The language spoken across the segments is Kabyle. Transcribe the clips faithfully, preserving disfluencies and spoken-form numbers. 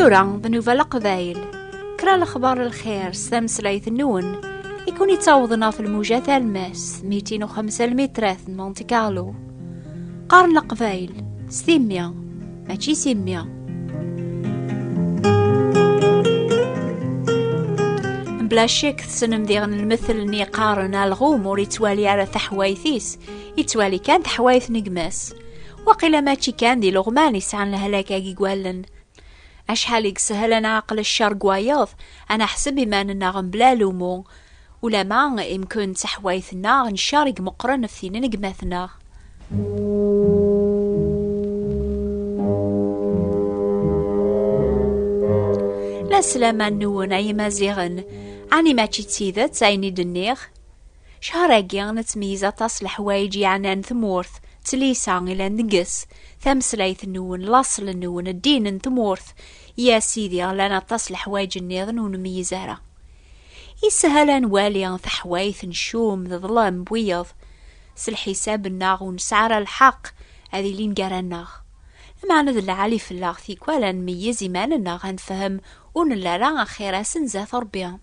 Tura d nnuba leqbayel. Kra lexbar lxir s tameslayt-nwen i kun-ittawḍen ɣef lmuja talmast mitin u xemsa lmitrat n Monte Carlo. Qqaren leqbayel s timmi, mačči s immi. Mebla ccek tessnem diɣen lmettel-nni yeqqaren alɣum ur yettwali ara taḥwayt-is, yettwali kan taḥwayt n gma-s. Waqila mačči kan di leɣman i sɛan lehlak-agi n wallen. Acḥal i yeshel ad nɛaqel ccer deg wayeḍ, ad naḥseb iman-nneɣ mebla alumu, ulama imken d taḥwayt-nneɣ n ccer i imeqqren ɣef tin n gma-tneɣ. La slama-nwen ay Imaziɣen, ɛni mačči d tidet ayen i d-nniɣ? Ccher-agi nettmeyyiz aṭas leḥwayeǧ yeɛnan tmurt, d tlisa ilan deg-s, tameslayt-nwen, laṣel-nwen, ddin n tmurt, ya sidi, llan aṭas leḥwayeǧ nniḍen ur nmeyyez ara. Yeshel ad nwali taḥwayt n ccum d ḍlem n wiyeḍ. S lḥisab-nneɣ ur nesɛi ara lḥeqq ad ilin gar-aneɣ. Lameɛna d lɛali fell-aɣ tikwal ad nmeyyez iman-nneɣ, ad nefhem ur nelli ara axir-asen zdat Ṛebbi.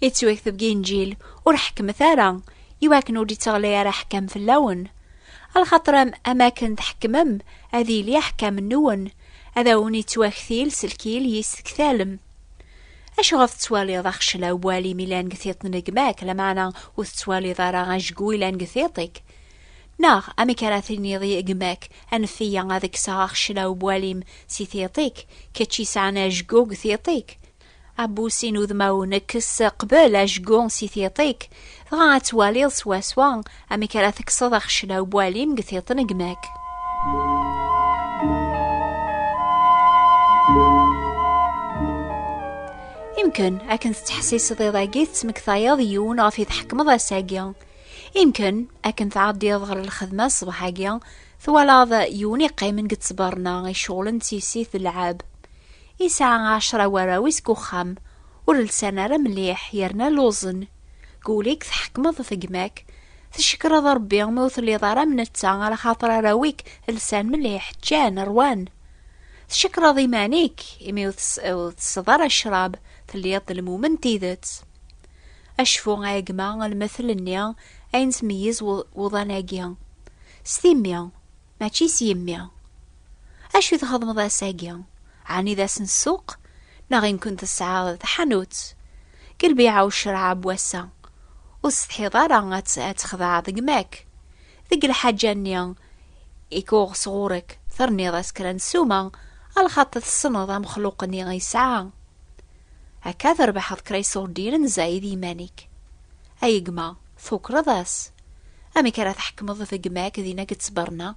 Yettwakteb deg Inǧil, ur ḥekmet ara, iwakken ur d-itteɣli ara aḥkam fell-awen. Alaxaṭer am, am akken tḥekmem, ad yili aḥkam-nwen, ad awen-ittwakti lselk i yelli-s tektalem. Acuɣef tettwaliḍ axeclaw n walim ilan deg tiṭ n gma-k, lameɛna ur tettwaliḍ ara ajgu ilan deg tiṭ-ik? Neɣ amek ara tiniḍ i gma-k, anef-iyi ad kkseɣ axeclaw n walim si tiṭ-ik, kečč yesɛan ajgu deg tiṭ-ik? Abbusin udmawen, kkes qbel ajgu si tiṭ-ik, dɣa ad twaliḍ swaswa amek ara tekkseḍ axeclaw n walim deg tiṭ n gma-k. Imken akken tettḥessiseḍ iḍ-agi tettmektayeḍ yiwen ɣef i tḥekmeḍ ass-agi. Imken akken tɛeddiḍ ɣer lxedma ṣṣbeḥ-agi, twalaḍ yiwen iqqimen deg ttberna iceɣlen d tissit d lɛeb. Yesɛa ɛecra warraw-is deg uxxam, ur lsan ara mliḥ, yerna lluẓen. Deg wul-ik tḥekmeḍ ɣef gma-k, tcekkreḍ Ṛebbi mi ur telliḍ ara am netta, alaxaṭer arraw-ik lsan mliḥ, ččan, ṛwan. Tcekkreḍ iman-ik imi ur tes-, ur tesseḍ ara ccrab, telliḍ d lmumen n tidet. Acfu a gma lmettel-nni ay nettmeyyiz wu-, wuḍan-agi. S timmi, mačči s yimmi. Acu i txedmeḍ ass-agi? Ɛni d ass n ssuq? Neɣ imken tesɛiḍ taḥanut? Deg lbiɛa u ccraɛ n wass-a, ur tsetḥiḍ ara ad t-, ad texdeɛeḍ gma-k. Deg lḥaǧa-nni i k-uɣ sɣur-k, terniḍ-as kra n ssuma, alaxaṭer tessneḍ amexluq-nni i yesɛa. Akka trebḥeḍ kra iṣurdiyen n zayed i yiman-ik. Ay gma, tukreḍ-as. Amek ara tḥekmeḍ ɣef gma-k din akked ttberna?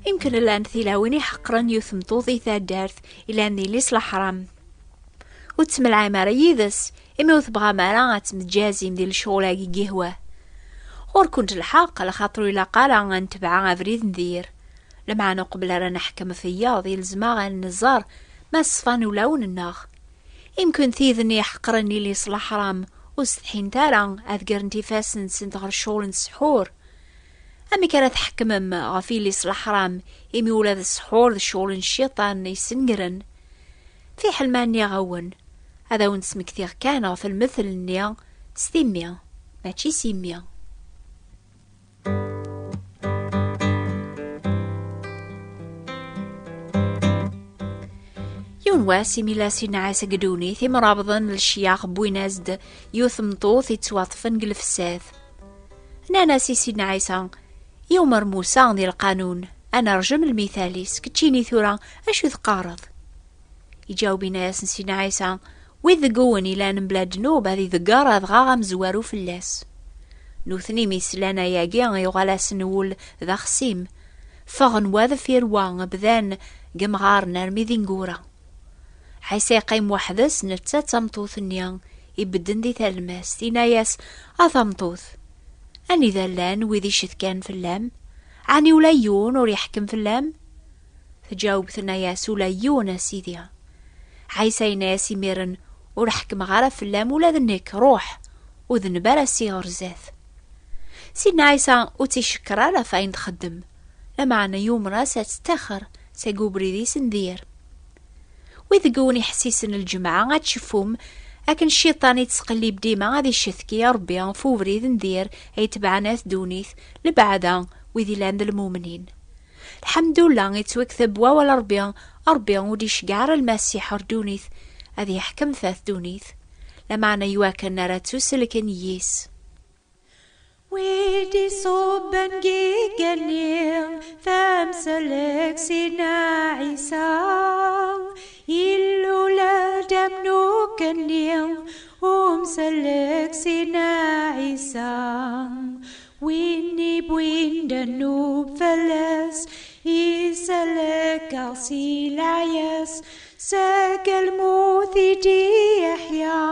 Imken llant tilawin iḥeqren yiwet tmeṭṭut di taddart ilan di Lis Leḥram. Ur tettemlɛim ara yid-s, imi ur tebɣam ara ad temǧazim di lecɣal-agi n yihwa. Ɣur-kent lḥeqq, lxaṭer ur ilaq ara ad netbeɛ abrid n dir. Lameɛna uqbel ara neḥkem ɣef wiyaḍ, yelzem-aɣ ad nẓer ma ṣfan ulawen-nneɣ. Imken tiden iḥeqren i Lis Leḥram ur setḥint ara ad grent ifassen-nsent ɣer ccɣel n ssḥur. Amek ara tḥekmem ɣef Lis Leḥram, imi ula d ssḥur d ccɣel n cciṭan yessengren? Fiḥel ma nniɣ-awen, ad awen-d-smektiɣ kan ɣef lmettel-nni s timmi, mačči s immi. Yiwen wass, imi la Sidna Ɛisa deg ddunit, imrabḍen n lecyax wwin-as-d yiwet tmeṭṭut yettwaṭṭfen deg lefsad. Nnan-as i Sidna Ɛisa, "Yumer Musa di lqanun, ad nerjem lmital-is, keččini tura acu teqqareḍ?" Iǧaweb, inna-yasen Sidna Ɛisa, "Wid deg-wen ilan mebla ddnub ad iḍegger adɣaɣ amezwaru fell-as." Nutni mi slan ayagi, yuɣal-asen wul d axsim. Ffɣen wa deffir wa, bdan deg imɣaren armi d ineggura. Ɛisa yeqqim weḥd-s, netta d tameṭṭut-nni ibedden di talmast, inna-yas, "A tameṭṭut, anida llan wid icetkan fell-am? Ɛni ula yiwen ur iḥekkem fell-am?" Tǧaweb tenna-yas, "Ula yiwen, a Sidi." Ɛisa yenna-yas imiren, "Ur ḥekkmeɣ ara fell-am ula d nekk, ruḥ, ur dneb ara si ɣer zdat." Sidna Ɛisa ur tt-icekkeṛ ara ɣef ayen txeddem, lameɛna yumer-as ad tettaxer seg ubrid-is n dir. Wid deg-wen iḥessisen lǧemɛa ad tceffum akken cciṭan yettqellib dima ad icetki Ṛebbi ɣef ubrid n dir ay tebɛen at ddunit, lebɛada wid ilan d lmumnin. Lḥemdullah, ittwakteb wawal Ṛebbi, Ṛebbi ur d-iceggeɛ ara Lmasiḥ ɣer ddunit ad yeḥkem ɣef at ddunit, lameɛna iwakken ara ttuselken yis. Wi d-iṣubben deg igenni, tamsellek Sidna Ɛisa, ilul-d am nukni, umsellek Sidna Ɛisa. Win iwwin ddnub fell-as, isellek-aɣ si leɛya-s, seg lmut i d-iḥya,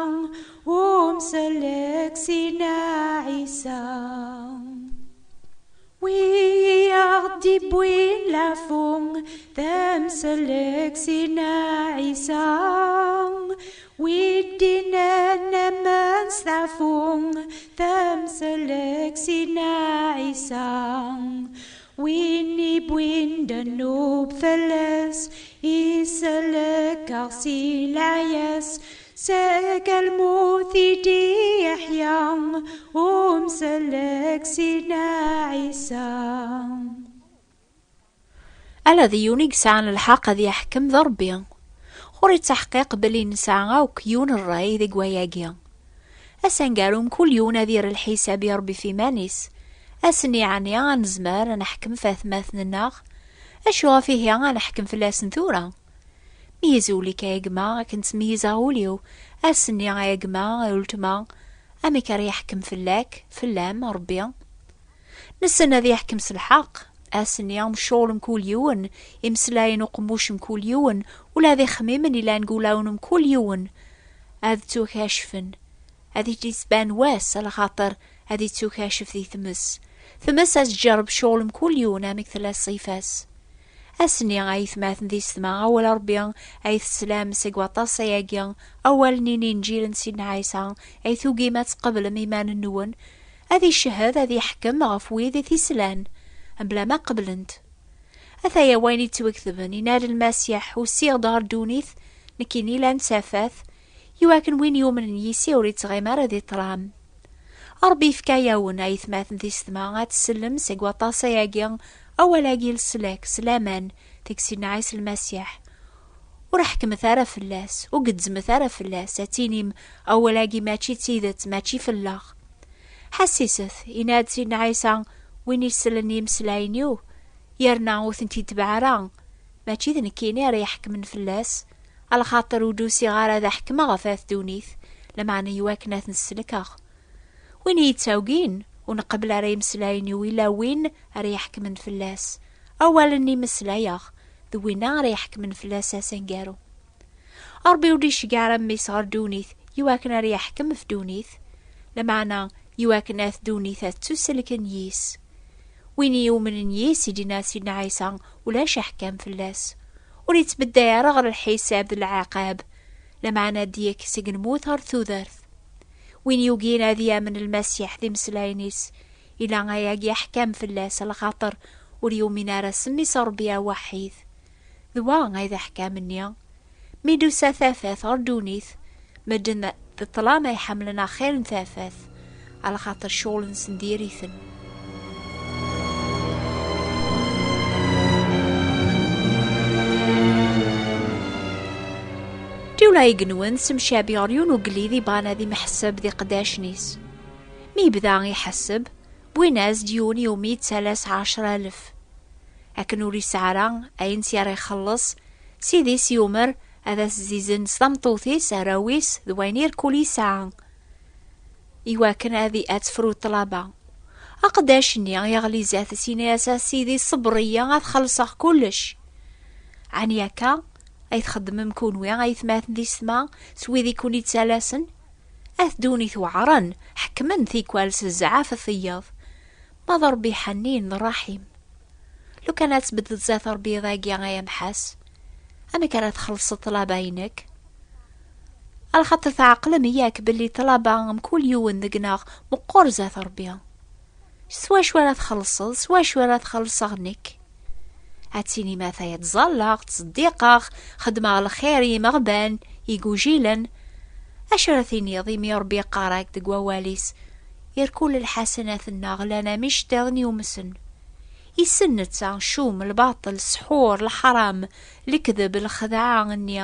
umsellek Sidna Ɛisa. Wi aɣ-d-iwwin lafu, tamsellek Sidna Ɛisa. Wi d-innan aman s tafu, tamsellek Sidna Ɛisa. Win iwwin ddnub fell-as, isellek-aɣ si leɛya-s, seg lmut i d-iḥya, umsellek Sidna Ɛisa. Ala d yiwen i yesɛan lḥeqq ad yeḥkem d Ṛebbi. Ɣur ittaḥqiq belli nesɛa akk yiwen n ṛṛay deg wayagi. Ass aneggaru mkul yiwen ad yerr lḥisab i Ṛebbi f iman-is. Ass-nni ɛni ad nezmer ad neḥkem f atmaten-nneɣ? Acu ɣef ihi ad neḥkem fell-asen tura? Meyyez ul-ik ay gma akken ttmeyyizeɣ ul-iw. Ass-nni ay gma, ay ultma, amek ara yeḥkem fell-ak, fell-am, Ṛebbi? Nessen ad yeḥkem s lḥeqq. Ass-nni mecɣul mkul yiwen, imeslayen uqemmuc mkul yiwen, ula d ixemmimen ilan deg wulawen mkul yiwen, ad ttukacfen. Ad d-isban wass, alaxaṭer ad ittukacef di tmes. Tmes ad tǧerreb ccɣel mkul yiwen amek tella ṣṣifa-s. Ass-nni, aytmaten d yessetma, awal Ṛebbi ay teslam seg waṭas ayagi, awal-nni n Inǧil n Sidna Ɛisa ay tugim ad tqeblem iman-nwen, ad icehhed, ad yeḥkem ɣef wid i t-islan, mebla ma qeblen-t. Ataya wayen yettwaketben, yenna-d Lmasiḥ, usiɣ-d ɣer ddunit, nekkini lan tafat, iwakken win yumnen yis-i ur yettɣimi ara di ṭṭlam. Ṛebbi yefka-yawen, aytmaten d yessetma, ad tsellem seg waṭas ayagi, awal-agi n leslak, s laman, deg Sidna Ɛisa Lmasiḥ. Ur ḥekmet ara fell-as, ur gezzmet ara fell-as, ad tinim, awal-agi mačči d tidet, mačči fell-aɣ. Ḥassiset, yenna-d Sidna Ɛisa, win isellen i imeslayen-iw, yerna ur tent-itbeɛ ara, mačči d nekkini ara iḥekmen fell-as, alaxaṭer ur d-usiɣ ara ad ḥekmeɣ ɣef at ddunit, lameɛna iwakken ad ten-sellkeɣ. Win i yi-ttawgin, ur nqebbel ara imeslayen-iw, ila win ara iḥekmen fell-as. Awal-nni meslayeɣ, d winna ara iḥekmen fell-as ass aneggaru. Ṛebbi ur d-iceggeɛ ara Mmi-s ɣer ddunit, iwakken ara yeḥkem f ddunit, lameɛna iwakken at ddunit ad ttuselken yis. Win i yumnen yis, i d-yenna Sidna Ɛisa, ulac aḥkam fell-as. Ur yettbedday ara ɣer lḥisab d lɛaqab, lameɛna ad d-yekk seg lmut ɣer tudert. Win yugin ad yamen Lmasiḥ d imeslayen-is, ila ayagi aḥkam fell-as, lxaṭer ur yumin ara s Mmi-s Ṛebbi awaḥid. D wa ay d aḥkam-nni. Mi d-tusa tafat ɣer ddunit, medden d ṭṭlam ay ḥemmlen axir n tafat, alaxaṭer ccɣel-nsen diri-ten. Tiwla igenwen semcabi ɣer yiwen ugellid ibɣan ad imḥesseb d iqeddacen-is. Mi yebda iḥesseb, wwin-as-d yiwen iwumi yettalas ɛecra alef. Akken ur yesɛi ara ayen s ara ixelleṣ, sidi-s yumer ad as-zizen s tameṭṭut-is, arraw-is d wayen irkul yesɛa, iwakken ad i-, ad tefru ṭṭlaba. Aqeddac-nni yeɣli zdat-s, yenna-as: "A sidi, ṣebber-iyi ad xellṣeɣ kullec." Ɛni akka ay txeddmem kunwi, aytmaten d yessetma, s wid i kun-ittalasen? At ddunit weɛren, ḥekmen tikwal s zzɛaf tiyaḍ. Ma d Ṛebbi ḥnin, ṛṛaḥim. Lukan ad tbeddeḍ zdat Ṛebbi iḍ-agi, ay amḥas, amek ara txellṣeḍ ṭṭlaba-inek? Alaxaṭer tɛeqlem yak belli ṭṭlaba mkul yiwen deg-neɣ meqqer zdat Ṛebbi. S wacu ara txellṣeḍ, s wacu ara txellṣeɣ nekk? Ad tinim ataya ttẓallaɣ, ttṣeddiqeɣ, xeddmeɣ lxir i yimeɣban, igujilen. Acu ara tiniḍ imi Ṛebbi yeqqar-ak deg wawal-is: "Irkul lḥasanat-nneɣ llan am iceṭṭiḍen yumsen"? Issen netta cum, lbaṭel, ssḥur, leḥram, lekdeb, lxedɛa-nni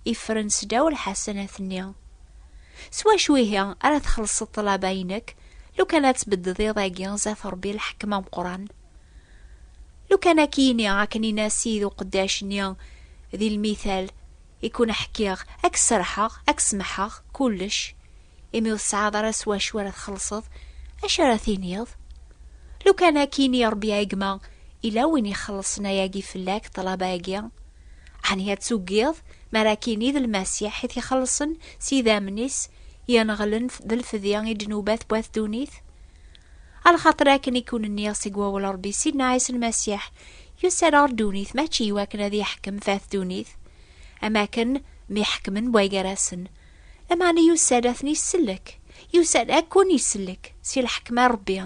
iffren sdaw lḥasanat-nni. S wacu ihi ara txellṣeḍ ṭṭlaba-inek, lukan ad tbeddeḍ iḍ-agi zdat Ṛebbi lḥekem ameqqran? Lukan ad k-yini akken yenna Ssid uqeddac-nni di lmital i kun-ḥkiɣ, ad k-serḥeɣ, ad k-semḥeɣ kullec, imi ur tesɛiḍ ara s wacu ara txellṣeḍ, acu ara tiniḍ? Lukan ad k-yini Ṛebbi a gma, ila win ixellṣen ayagi fell-ak ṭṭlaba-agi? Ɛni ad tugiḍ mi ara k-yini d Lmasiḥ i t-ixellṣen s idammen-is yenɣlen d lefdi i ddnubat n wat ddunit? Alaxaṭer akken i kun-nniɣ seg wawal Ṛebbi, Sidna Ɛisa Lmasiḥ yusa-d ɣer ddunit mačči i wakken ad yeḥkem f at ddunit, am akken mi ḥekmen waygar-asen, lameɛna yusa-d ad ten-isellek, yusa-d ad kun-isellek si lḥekma n Ṛebbi,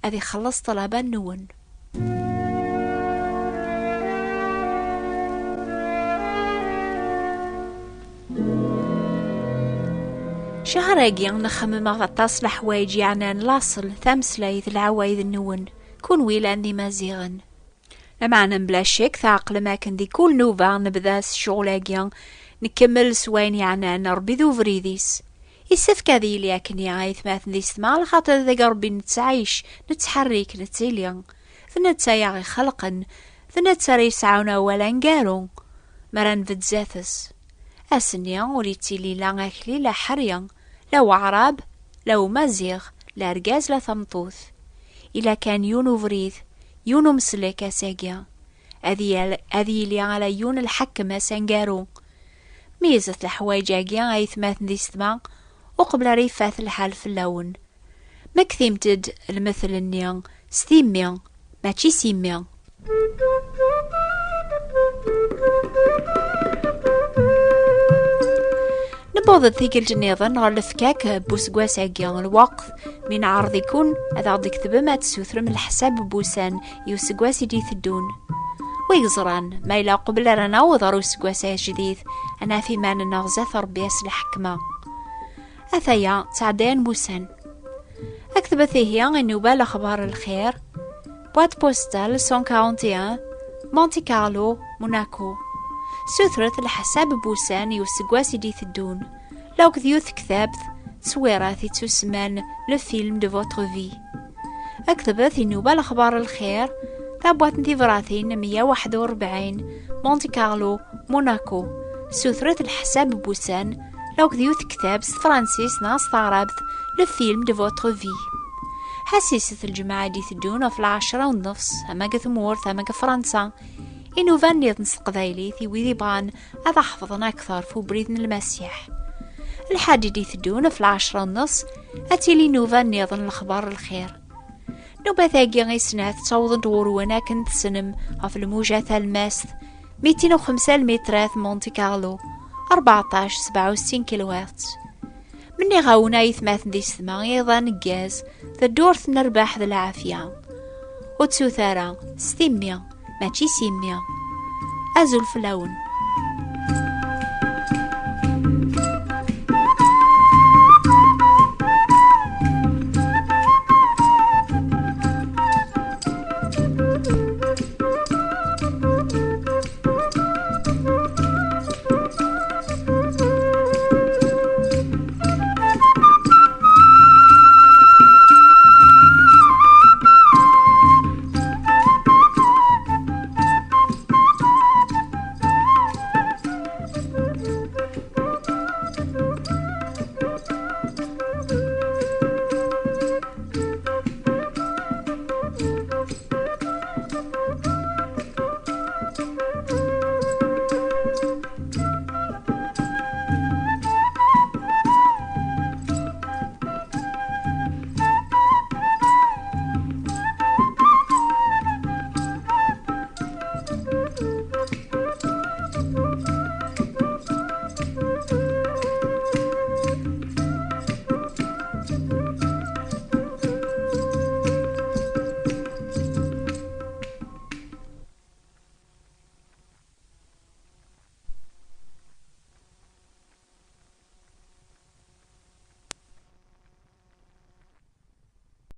ad ixelleṣ ṭṭlaba-nwen. Cahar-agi nxemmem ɣef aṭas leḥwayeǧ yeɛnan laṣel, tameslayt, leɛwayed-nwen, kunwi llan d Imaziɣen. Lameɛna mebla ccek tɛeqlem akken di kul nnuba nebda s ccɣel-agi, nkemmel s wayen yeɛnan Ṛebbi d ubrid-is. Yessefk ad yili akkenni, aytmaten d yessetma, lxaṭer deg Ṛebbi nettɛic, nettḥerrik, nettili. D netta i aɣ-ixelqen, d netta ara yesɛun awal aneggaru mi ara nbedd zdat-s. Ass-nni ur yettili la akli la ḥerri, la waɛrab, la umaziɣ, la argaz la tameṭṭut. Ila kan yiwen ubrid, yiwen umeslek ass-agi. Ad yal-, ad yili ala yiwen lḥakem ass aneggaru. Meyyzet leḥwayeǧ-agi, aytmaten d yessetma, uqbel ara yeffat lḥal fell-awen. Mmektimt-d lmetl-nni s timmi, mačči s yimmi. Newweḍ-d tikkelt nniḍen ɣer lefkak n useggas-agi, lweqt mi neɛreḍ-ikun ad aɣ-d-tketbem ad tessutrem leḥsab n wussan i useggas i d-iteddun. Wi yeẓran, ma yella uqbel ara naweḍ ɣer useggas ajdid, ad naf iman-nneɣ zdat Ṛebbi s lḥekma. Ataya, ttɛeddayen wussan. Aktbet ihi i nnuba lexbar lxir, boîte postale cent quarante et un, Monte Carlo, Monaco. Sutret leḥsab n wussan i useggas i d-iteddun, la akked yiwet tektabt d twirat ittusemman Le film de votre vie. Aktbet i nnuba lexbar lxir, tabwaṭ n tibratin meyya u waḥed u rebɛin, Monte Carlo, Monaco. Sutret leḥsab n wussan, la akked yiwet tektabt s tefransist neɣ s taɛrabt, Le film de votre vie. Ḥassiset lǧemɛa i d-iteddun ɣef lɛecra u nnefs, ama deg tmurt, ama deg Fransa. Inuba nniḍen s teqbaylit i wid ibɣan ad ḥefḍen akteṛ f ubrid n Lmasiḥ. Lḥad i d-iteddun ɣef lɛecra u nnefs, ad tili inuba nniḍen lexbar lxir. Nnubat-agi i snat ttawḍent ɣur-wen akken tessnem ɣef lmuja talmast, mitin u xemsa lmitrat Monte Carlo, rbeɛṭac sebɛa u settin kilohertz. Menniɣ-awen aytmaten d yessetma, iḍ aneggaz, d ddurt n rrbeḥ d lɛafya. Ur ttut ara, s timmi, mačči s yimmi. Azul fell-awen.